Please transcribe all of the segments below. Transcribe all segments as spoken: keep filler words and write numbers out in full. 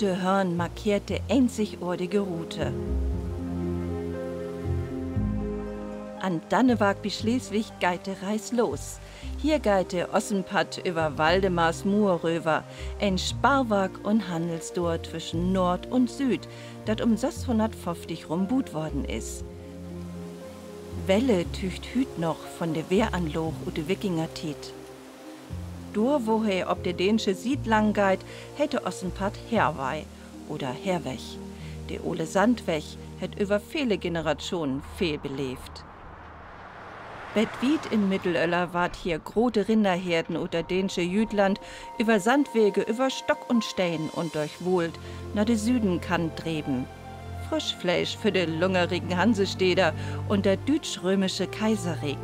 De Hörn markeert de eenzigoordige Route. An Dannewark bi Sleswig geiht de Reis los. Hier geiht de Ossenpadd över Waldemars Muur röver, en Sparrwark un Hannelsdoor twüschen Noord un Süüd, dat üm sösshunnertföfftig rum buut worrn is. Welle tüügt hüüt noch von de Wehranlaag ut de Wikingertiet. Dor, wo he op de däänsche Siet lang geiht, heet de Ossenpadd Herwei oder Herweg. De ole Sandweg hett över vele Generatschonen veel beleevt. Bet wiet in't Middelöller warrt hier grote Rinnerheerden ut dat däänsche Jütland över Sandwege, över Stock un Steen un dörch Woold na de Südenkant dreven. Frisch Fleesch för de lungerigen Hansesteder un dat düütsch-römische Kaiserriek.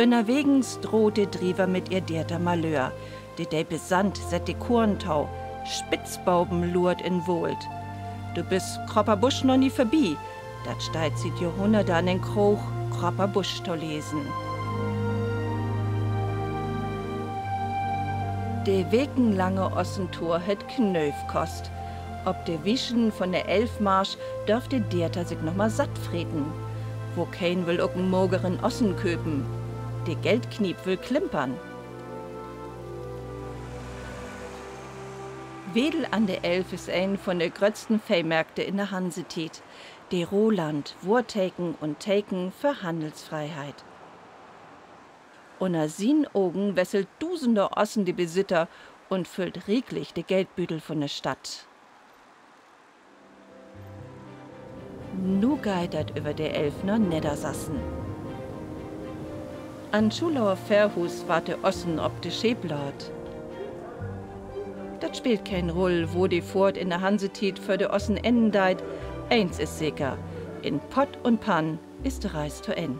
Ünnerwegens droht de Driever mit ehr Deerter Malöör. De depe Sand sett de Koorn to. Spitzboben luert in'n Woold. Du büst Kropper Busch noch nie vörbi. Dat steiht siet Johrhunnerte an den Kroog, Kropper Busch to lesen. De wekenlange Ossentour hett Knööv kost. Op de Wischen von de Elvmarsch dörf de Deerter sik noch mal satt freten. Wokeen will ok en mageren Ossen köpen? De Geldkniep will klimpern. Wedel an de Elv is een von de gröttsten Veehmärkte in de Hansetiet. De Roland, Wohrteken un Teken för Hannelsfreiheit. Ünner sien Ogen wesselt dusende Ossen de Besitter un füllt rieklich de Geldbüdel von de Stadt. Nu geiht dat över de Elv na Neddersassen. An'n Schullauer Fährhuus warrt de Ossen op de Scheep laadt. Dat speelt keen Rull, wo de Fohrt in de Hansetiet för de Ossen ennen deit. Eens is seker: In Pott un Pann is de Reis to Enn.